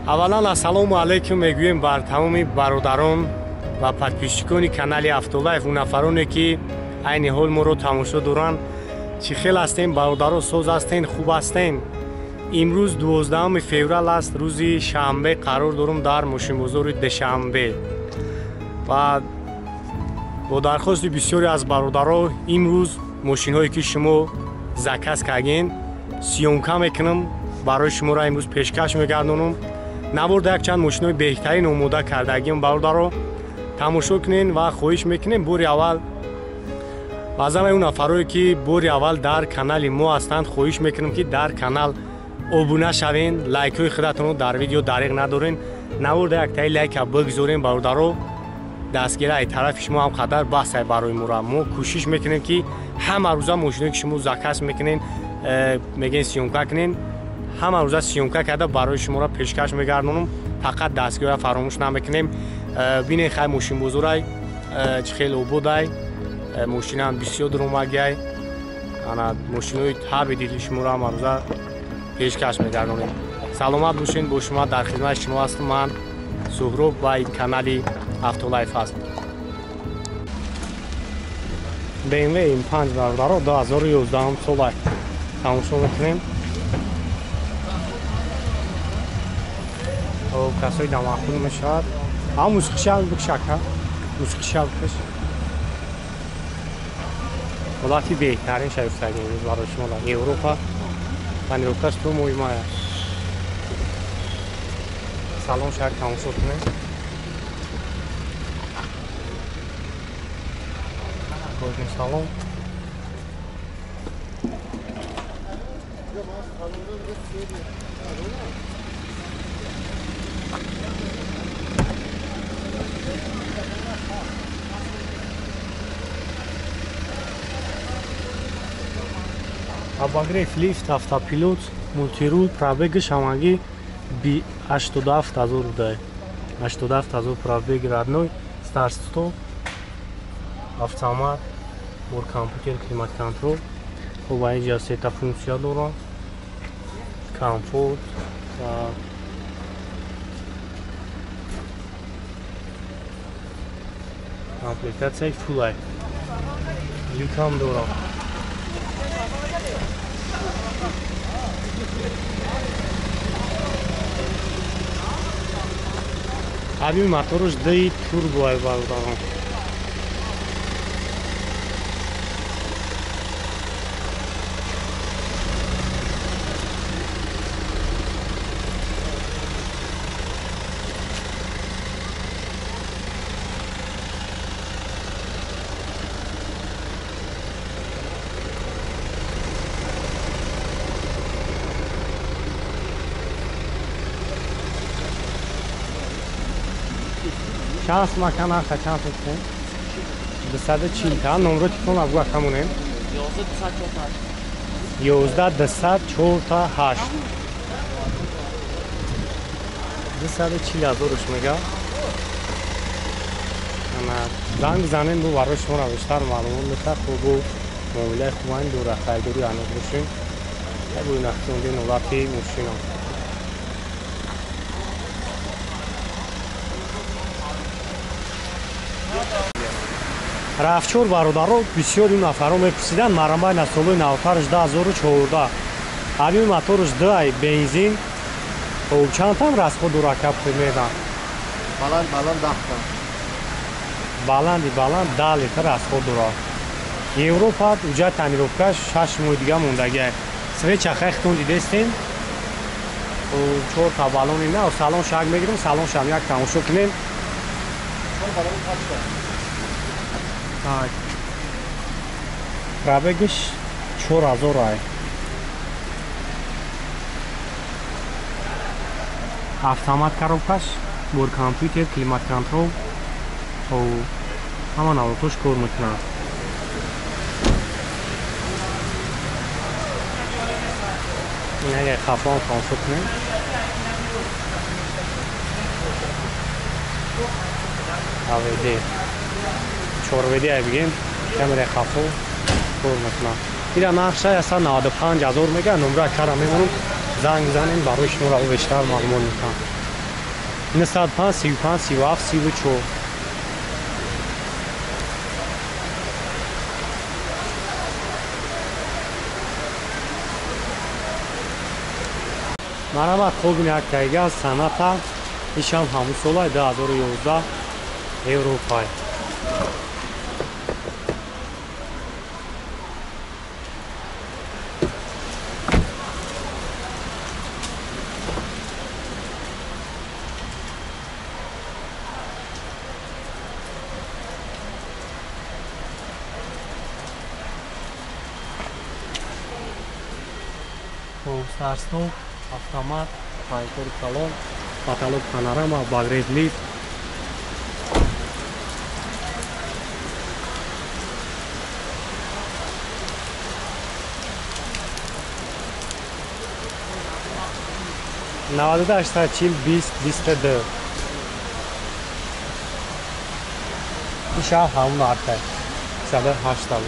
Аввалан ассалому алайкум мегӯем бар тамоми бародарон ва подписчикони канали Автолайф, он нафароне ки айни ҳол моро тамошо доранд. Чӣ хел ҳастем бародаро, соз ҳастен, хуб ҳастен? Имрӯз 12 феврал аст, рӯзи шанбе, қарор дорум дар мошинбозори Душанбе ва бо дархости бисёре аз бародаро имрӯз мошинҳое ки шумо заказ кардем съёмка мекунам, барои шуморо имрӯз пешкаш мегардонам. Наворда якчанд мошинҳои беҳтарин омода кардагим бародаро, тамошо кунен ва хоҳиш мекунем бори аввал баъзан он нафарое ки бори аввал дар канали мо ҳастанд, хоҳиш мекунам ки дар канал обуна шавен, лайкҳои худатонро дар видео дариқ надорен, наворда яктаи лайка бигзорен бародаро. Дастгираи тарафи шумо ҳам қадар басай барои мора. Мо кӯшиш мекунем ки ҳама рӯза мошиное ки шумо заказ мекунен, мегӯен съёмка кунен, ҳама рӯза съёмка карда барои шуморо пешкаш мегардонам. Фақат дастгирро фаромӯш намекунем. Бинен хай мошинбозорай чӣ хел ободай, мошинаам бисёр дуромагиай, ана мошинои таби дили шуморо ҳама рӯза пешкаш мегардонем. Саломат бошед, бо шумо дар хидмати шумо ҳастам ман Суҳроб ва ин канали Автолайф аст. BMW M5 бародаро 2011 сола тамошо мекунем. Касои дамахун мешавад. Ам мусиқишам бикшака, мусиқишам бикш. Ҳолати беҳтарин шаюфтагӣ имрӯз барои шумо дар Европа. Тонировкаш то моҳи май аст. Салон шак тамошо кунем. Кожный салон. Обогрев, лифт, автопилот, мультирул, пробеги ҳамагӣ 87 ҳазор будай. 87 ҳазор пробег родной, старт-стоп, автомат, бор компютер, климат-контрол. Хуб, инҷа сета функсия дорад. Комфорт ва комплектатсияи фулай. Люкам дорад. Объёми мотораш ди турбо ай бародарон. Чанд макан арха чанд сум? 240 та. Номро телефон абгу акамонем. 11 204 та 8. 240 ҳазорш мега. Ана занг занем бу барои шуморо бештар маълумот мешавад. Хуб, бу муомилаи хуб дора, харидорӣ аниқ бошем. Бу нахчондин ҳолати мошина. Рафчор бародаро бисёр ин нафаро мепурсиданд, марамбай на солои навтарш 2014. Объёми моторш 2 бензин. Хуб, чанд там расход дора кап примерно? Баланд баланд 10 та. Баланди баланд 10 литр расход дора. Европа уҷа тонировкаш 6 моҳи дига мондагиай. Свеча хехтон дидестен. 4 та баллони нав, салон шак мегирем, салон шам як тамошо кунем. Так. Пробегиш 4000 ай. Автомат коробкаш, бор компютер, климат-контрол. Ҳама навотош кор мекунад. Ин агар хафон тамошо кунем. АВД 4 ВД ай бигем, камераи хафо кор мекунад. Ира нархша 195 ҳазор мега, номра кара мемонам, занг занем барои шуморо бештар маълумот мекунам. 905 35 37 34. Марҳамат, хуб як тайга Соната, ишам ҳамун солай 2011 Европай. Старстоп, автомат, проектор салон, потолок панорама, обогрев лифт. Наваду 840 20 22. Иша ҳамун арка. 108 000.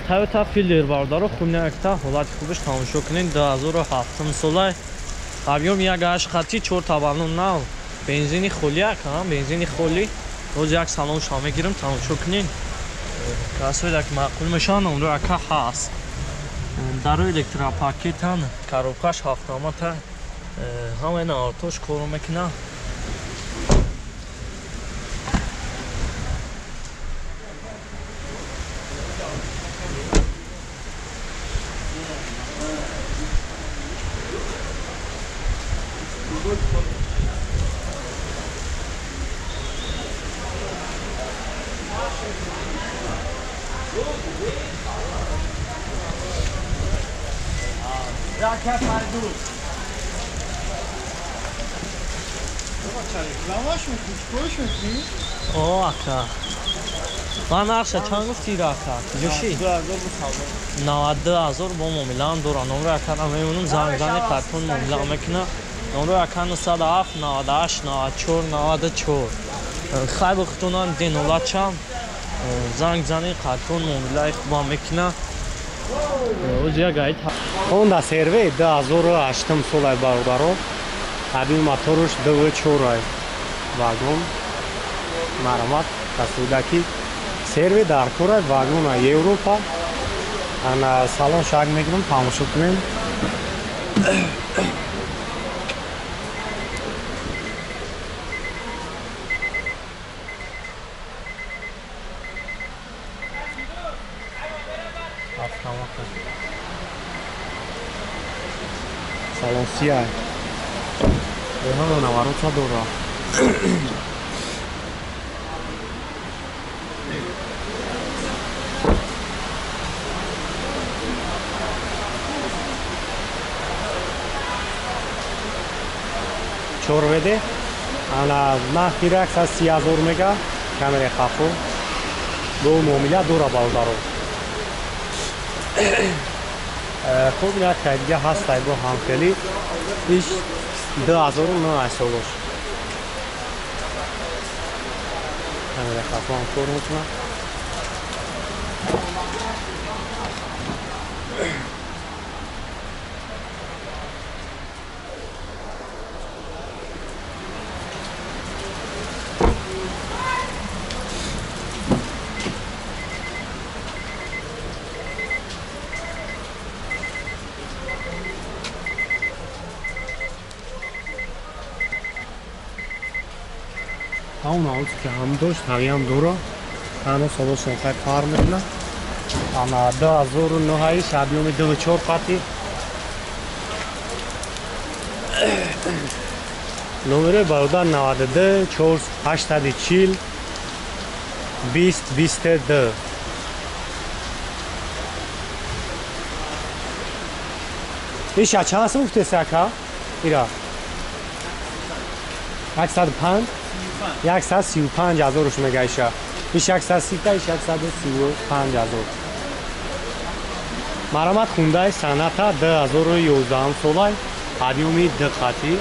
Toyota Fielder бародаро, хуб якта ҳолати хубаш тамошо кунед. 2007 солай, объем 1.8 хати, 4 табану нав, бензини холи, ака, бензини холи. Роз як салон ша мегирам, тамошо кунед. Касои ки маъқул мешаванд, онро ака ҳаст. Даро электропакетан, коробкаш автомата, ҳамаи наортош кору мекунад. О, ака. Ман нарша чанд гуфти ака? Ҷуши? 92 000 бо муомилаам дора. Номро акара мемонам, занг зани картон муомила мекуна. Номро ака 907 98 94 94. Хай бухтунан денолачам. Занг зани картон муомилаи хуба мекуна. Оз як гайд. Honda CR-V 2008 солай бародаро. Объем моторуш 2.4 вагон. Марҳамат, касудаки CR-V дар кора вагона Европа. Ана салон шаг мегирам, тамошо кунем. Автомат. Салон сияй. Ҳама наворота дора. Чорведе. Ана нархи 130 000 мега, камераи хафо. Бо муомила дора бародаро. Хуб як дига ҳаст бо ҳамхелӣ. Иш 2009 солош. Камераи хафо ҳам кор мекунад. Ҳамон авто ки ҳам дошт, ҳамиам дора. Ҳано солошон хай фарқ мекунад. Ана 2009 объеми 2.4 қати. Номери бародар 92 4 840 20 22. Иша чанд сум гуфтеси ака? Ира 105 135 ҳазоруш мега иша. Иш 130 та, иш 135 ҳазор. Марҳамат, Хундай Соната 2011 солай, объеми 2 хати.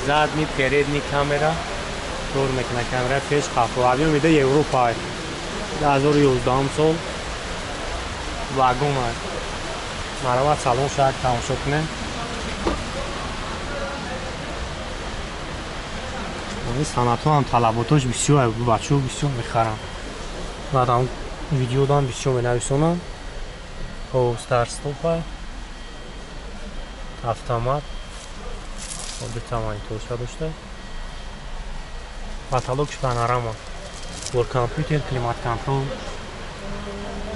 Задний, передний камера. Кор мекунад камера пеш қафо. Объём ида Европа 2011 сол. Вагон. Марават салон шак тамошо кунем. Ин санатҳо ҳам талаботош бисёр, бачаҳо бисёр мехаранд. Баъдам видеодам бисёр менависонам. Хоб, старт-стопа, автомат, дута мониторша дошта. Потолокш панорама. Бор компютер, климат-контрол,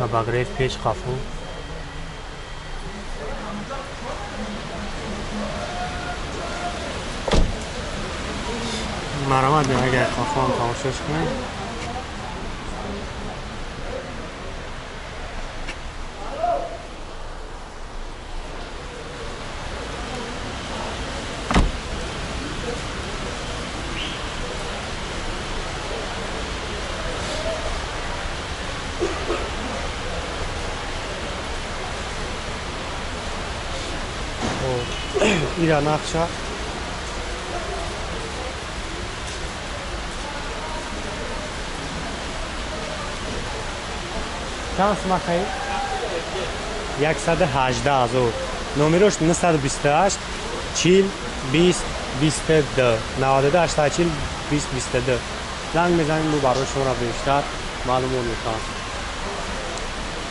обогрев пеш қафо. Марамат агар қафоам тамошош кунем. Ира нақша чанд сумахаи? 118,000. Номерош 928 40 20 22 98 40 20 22. Занг мезанем, барои шуморо бештар маълумот мекунам.